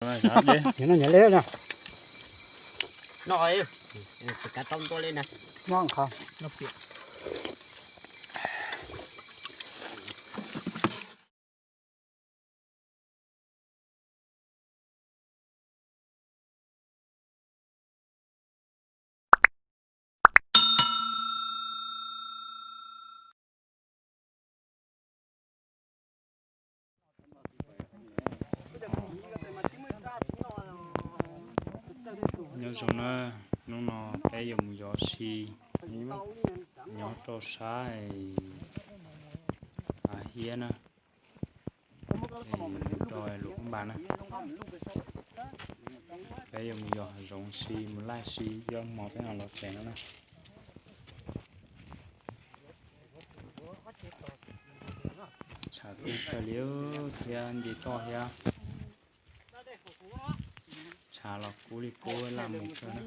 Nyob li na. Nyob zoo na, hnub no peb yuav mus yos si nyob rau sab Hav Hiab na, rau Luam Phab Npas na. Peb yuav mus yos hav zoov si, mus laij si ib ob hmo peb mam los tsev no na. Tshav kub kawg li thiab nce toj thiab. Tshav los kub li kub, laj mus kawg na.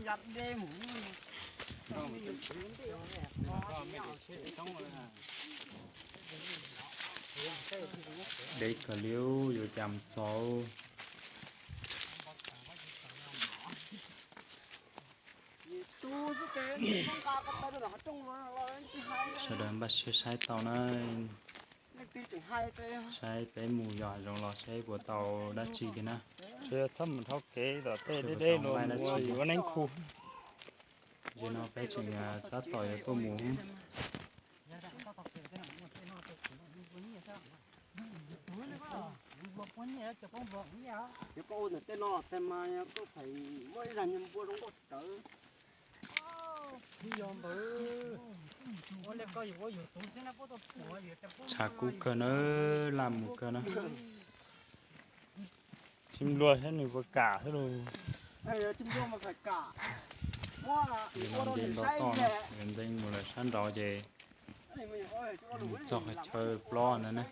Deb kawg li, yuav cas mus txog. Sawv daws npaj siab saib tau na. Saib peb mus yos hav zoov los saib puas tau dab tsi kiag na. Txhob mus dhau kev tom tej deb deb los mus ua neeb khu. Zaum no peb tseem tab tom yuav tuaj mus. Tshav kub kawg na, laj mus kawg na. Tsis nplua thiab nws puas kam xwb lauj. Nce nto toj na, yuav ntxeev mus lawm sab nraud ces mus txog qhov chaw plob ntawd na,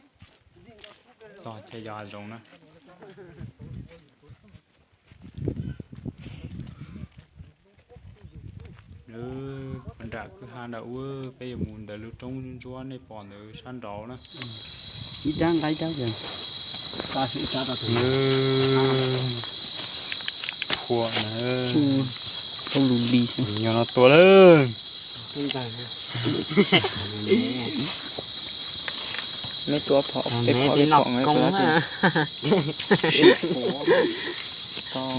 txog chaw yos hav zoov na. Nram kwj ha nram ub peb yuav mus ntawm lub roob ntsuab nej pom ntawd sab nraud na. Ib rab nqa ib rab. Phua na. Nyob no tua lawm. Meb tua phom, peb phom, peb phom.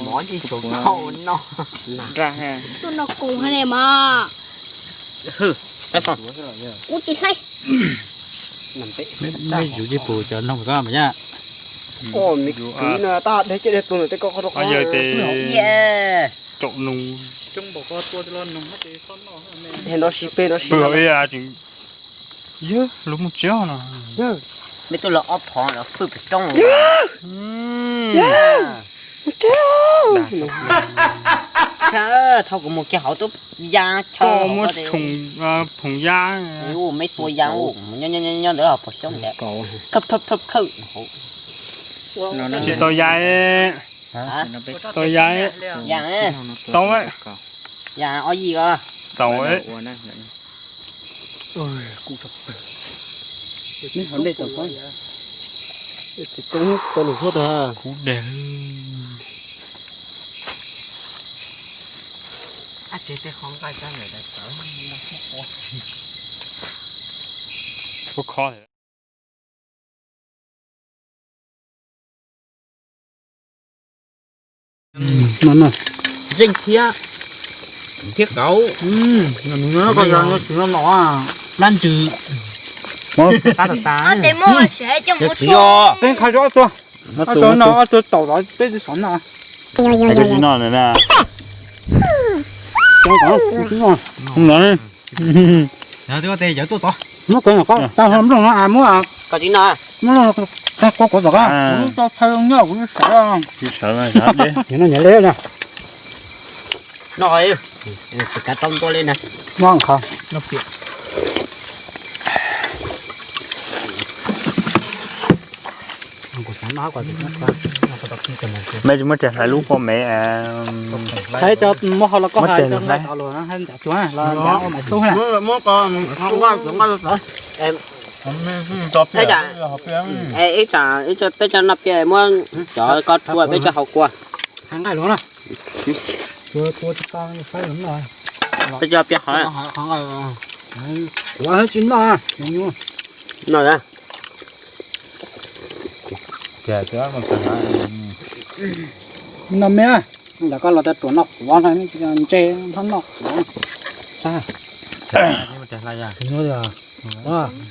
Mov tsis tshua kauj no. Tuaj no koom ha ne mas. Kuv tsis hlais. Meb yuav tsis pum cov noog ko mas yaj. Oj, me kwv no tab deb caj deb tus ntawm tej ko qhov rau qhov. Caum noog. He no si peg no si. Yawg lub mus tsev no. Meb tuaj los ob phom los fwj pem roob. Thauj kuv mus kiag hauv tub ya chaw muab phoom ya. Meb tua ya nyob ntawd los pom xyoob ntawd. Khawb khawb khawb. Tsis tau ya. Tau ya. Ya. Tau. Ya ob yim os. Tau. Kub deg. Kho. Zeej thiab, thiab kauv. Dab ntsws. Qab tas tas. Teeb qha rau ob tug, ob tug no, ob tug taum los peb twb xav noj. Tsis noj na. Muab koj no, muab koj kuv tom qab, kuv tso thawj nyob kuv tsis sawv. Tsis sawv, nyob li na. No, kav tau ntua li na. Noj qhov. Mej tsis muab riam hlais lub kua mev. Muab riam hlais. Ib tsam peb cov noj piaj muab cov ko rua peb cov haus kua. Qhov nqaij los na. Tua tua tsis tau, saib los noj. Koj coj peb qhov. Qhov nqaij, kuv tsis noj. Noj a. Noj me, ntawm koj los tas ruam noj quav no, ntse noj noj quav.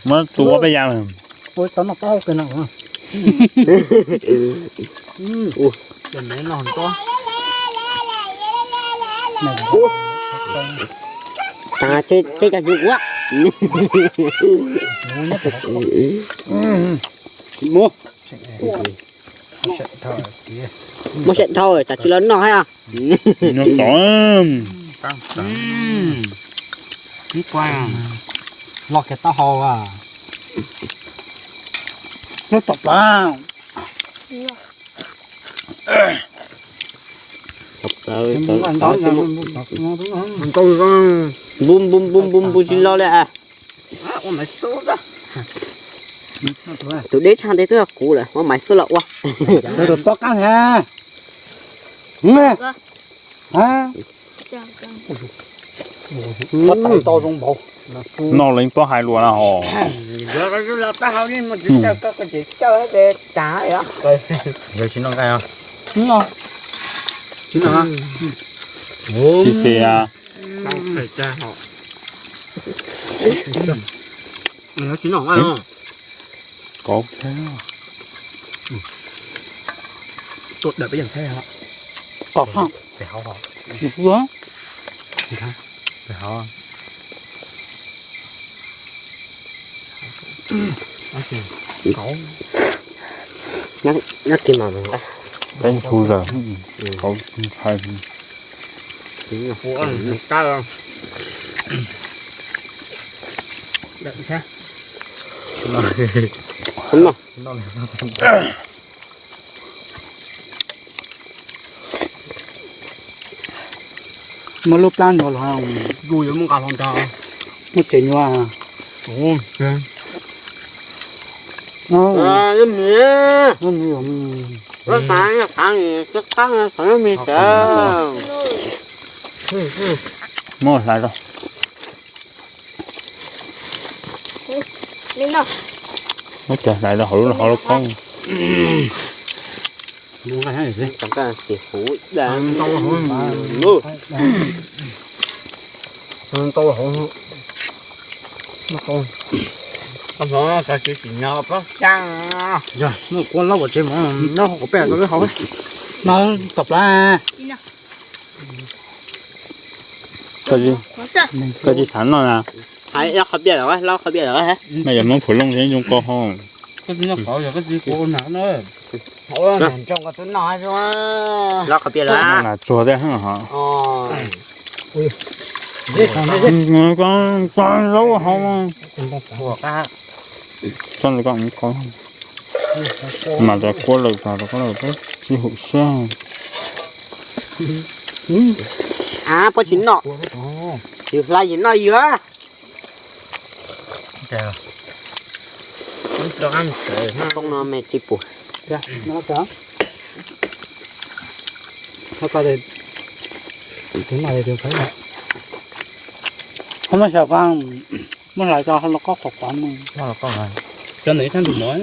Muab tua peb yam. Ua tau noj tau kawg no. Tag, tseb cov hnyuv ua. Muab, muab saib dhau, tsam tsis los noj thiab. Noj tau. Ib kuaj loj kiag taub hau a. Lub tom plav. Npum npum npum npum tsis los li. Tus deb tshaj ntev twb yog kuv lawm, muab maiv xwb los ua. Tus pob qab he. Noj leej pob hais luas na hos. Yog tsis noj nqaij os. Tsis noj. Tsis xis a. Kov thiab. Tuaj đợi peb yeej thiab. Kov hov. Pem hauv hov. Pem hauv. Nyob kis mas peb ntshua zawm. Qauv ntshai. Muaj lub plab nrog los, yus yuav muab nqa hlo nrog. Muab tsev nyuaj. Muab hlais rau. Muab cov hlais rau hauv lub hauv lub koob. Yog muaj kua laub ua tsev mas nyob hauv kom peb tau lub hauv. No tom plaub. Koj tsis xav noj na? Hais qhov piaj lawm, lau qhov piaj lawm. Mas yog Hmoob Phuv Looj zoo koj ho. Lau qhov piaj lawm. Noj nas tsuag thiab ho. Koj zaub hauv. Txoj koj mas cov kua lawm, cov kua lawm peb tsis haum siab. Ab, pob tsis noj, yus hla yus noj yus. Toob no me tsis pum. Muab hlais rau los koj qhov qhov mus. Cov ntawd ib thaj ntus mov.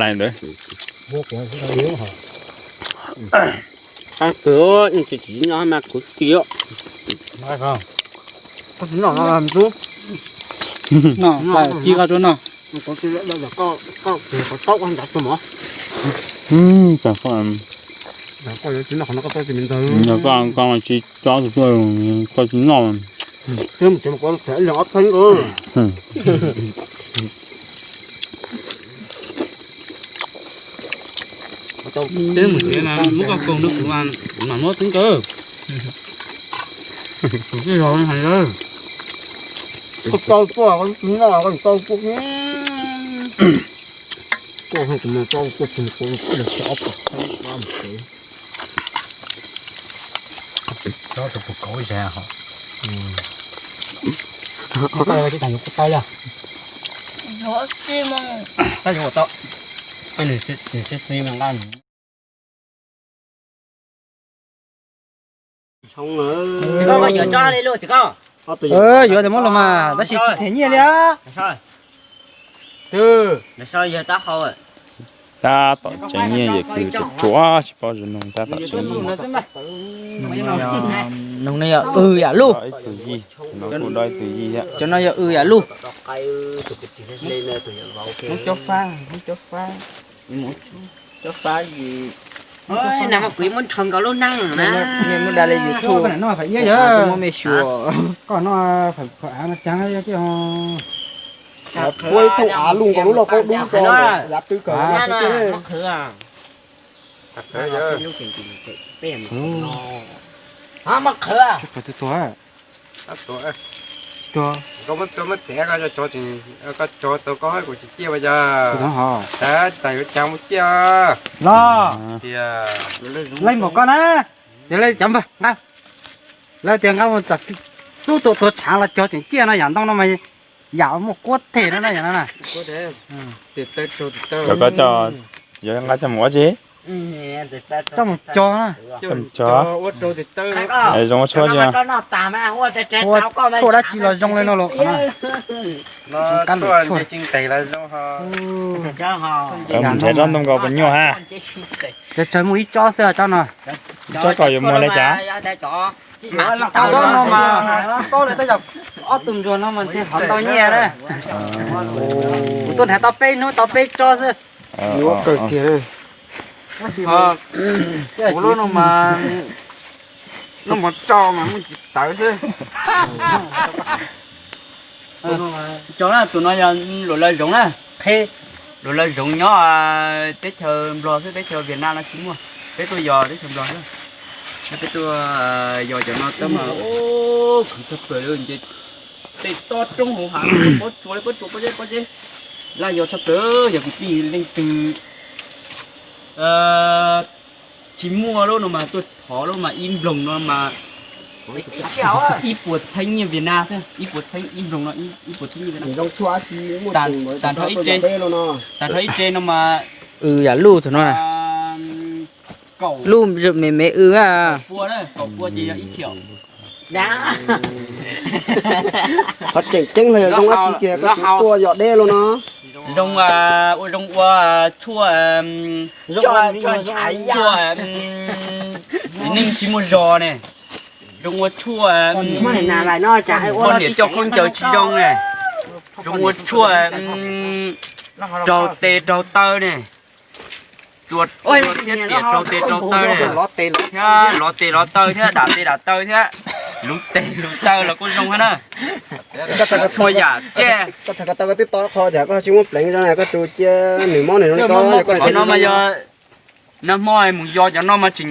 Lais ntawd. Qab kawg, tsis tsis noj mas kuv tsis. Koj tsis noj no tub. Ci koj tsuas noj. Koj tsis noj qhov no koj tsis noj qhov no koj tsis noj. Yog koj tsis tso tus tuaj, koj tsis noj. Twb mus tsev mas kuv tseem ib leeg ob txheeb. Twb mus tsev mas muab koj koom rau kuv mas, kuv mam muab txheeb kawg. Kuv tsis yog hais lawm. Koj tau tuaj, koj tsis noj, koj tsis tau tuaj. Koj kuv mus tau tuaj, kuv mus tau tuaj. Cov tus puas kauv ib zag hos. Koj tsis tas yuav kuv tau li. Yuav tsis mus. Koj yuav kuv tau. Txiv koj, koj yuav tso li lauj txiv koj. Yuav tias muab los mas tab sis tsis them nyiaj li. Tab tom tseev nyiaj yawm kwv tsuav tsuav tsis paub zoo noog tab tom tseev nyiaj. Noog no yog w yam luj. Ib tug yij, no kuj dob ib tug yij thiab. Cov no yog w yam luj. Hmoob cob fab, hmoob cob fab, cob fab yim. Nag hmo kuv muab nrho nkaus lub neej na. Muab da li YouTube no fais iab yog muab me xyuas. Koj no fais phom av no caag thiab. Puab ib thooj av luj nkaus lub lauj kaub dub tso, yav twg kawg. Koj muab tua, muab txiav koj cov, koj cov tau koj hab kuv tsis ciaj ua cas. Tais yuav cas mus ciaj los. Tias leej npaum koj na, yog leej cov npawg nqa, lawv tias nqa mus txog tub tuam tuag tshaav los cog tseem ciaj no, yam ntoo no mas yam muaj kuab them no na, yam no na. Cov koj coj, yuav nqa coj mus ua tsi? Coj mus cog na. Coj mus cog. Zoo ua tshuaj tsi? Ua tshuaj dab tsi los zoo li no los qhov no. Nrhiav tsob ntoo nkaus puas nyuaj ha. Cov tsawg muaj ib tsob xwb tsob no. Tsob koj yuav muag li cas? Tsob no mas tsis paub li, tej zaum ob tug ntsuag no mas ntshe hov ntau nyiaj na. Kuv tuaj nrhiav tau peb hnub tau peb tsob xwb. Kuv lub no mas, lub mov tso mas muaj tsis tawv xwb. Tso na, tus no yog luam laws zoov na, qhe, luam laws zoov nyob teb chaws Nplog xwb, teb chaws Vietnam no tsis muaj, peb tuaj yos teb chaws Nplog xwb. Peb tuaj yos cov no tab mas khwv tshaj plaws li, nce tej tob roob hauv hav, pob tsuas li, pob tsuas pob zeb pob zeb, laj yos tshaj plaws. Yog kwv tij leej twg tsis muaj lub no mas tuaj thov lub mas ib nploog no mas ib puas txheeb nyiaj Vietnam xwb, ib puas txheeb ib nploog no, ib puas txheeb nyiaj Vietnam. Tag nrho ib re, tag nrho ib re no mas w yam luj thaum no, luj me me w a, kaum pua ces yog ib triệu. Qhov tseem ceeb los yog zoo dab tsi kiag koj tsis tuaj yos deb los no? Zoo, ua zoo ua tshuaj, tshuaj txiv neej tsis muaj zos ne, zoo ua tshuaj poj niam coj khaub ncaws tsis zoo ne, zoo ua tshuaj raug tes raug taw ne, txua thiab tiam raug tes raug taw ne, thiab lov tes lov taw thiab dam tes dam taw thiab luv tes luv taw los kuj zoo thiab na. Txhua yam tseg. Koj txhais ko taw koj twb to qho cas koj tsis muab pleev zoo na, koj tsuas cia nws mob nws zoo li ko. Qhov no mas yog nag hmo mus yos cov no mas tseem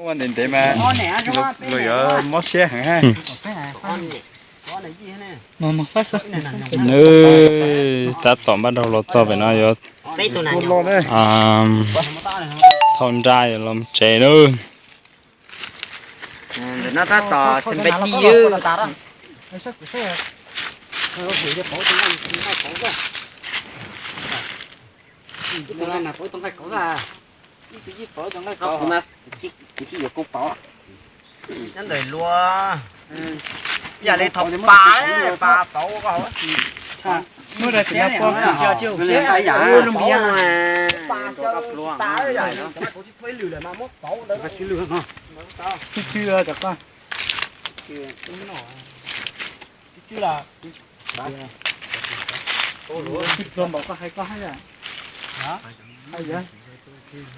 ua ntev ntev mas luag yuav mob siab heev. Nws tab tom npaj rau los txog pem no yuav thauj nra yuav los tsev lawm. Nyob ntawm lua, yam li thaum pas, pas pauv ko.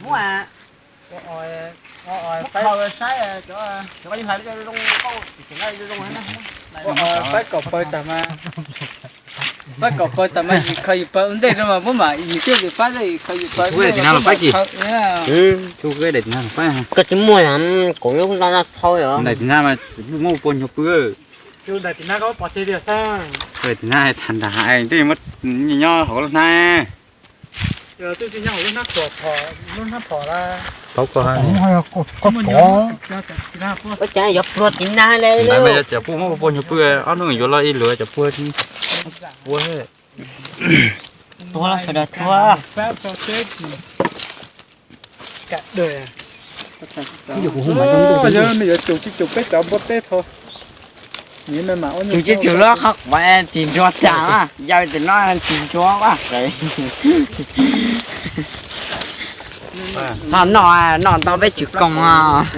Muab, saib, saib kom paws tas mas, saib kom paws tas mas yus khaws yus paws ua ntej rau mas muab mam yus thiaj li faib, yus khaws yus paws. Koj tsis muaj, kuv nyob nta naj thau os. Daim txiv nab mas muab ua pua nyuag pw. Daim txiv nab tham nrag hais tej muab nyob hauv lub hnab. Tau ko ua cas yuav pluag txiv nab li. Cov puj muab ua pua nyuag pw, ob hnub yuav los ib lwm cov puj. Ua Tuag sawv daws tuag. Yog me yuav cum tsis cum peb cov npua teb tho. Cum tsis cum los qhov quav tis ntsuag tas, yog tis no tis ntsuag a. Ho noj, noj ntau peb tsis koom os.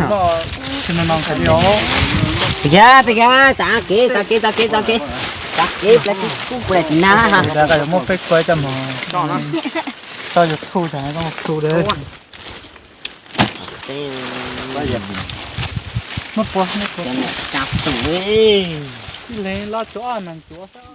Peb kiag, peb kiag, txav kev, txav kev, txav kev, txav kev, txav kev, plaws tsis kub plaws tsis nag. Muab peb kuav coj mus tso YouTube, tso YouTube de. Muab pua, muab pua. Ib leeg loj tsuav ob leeg tsuav.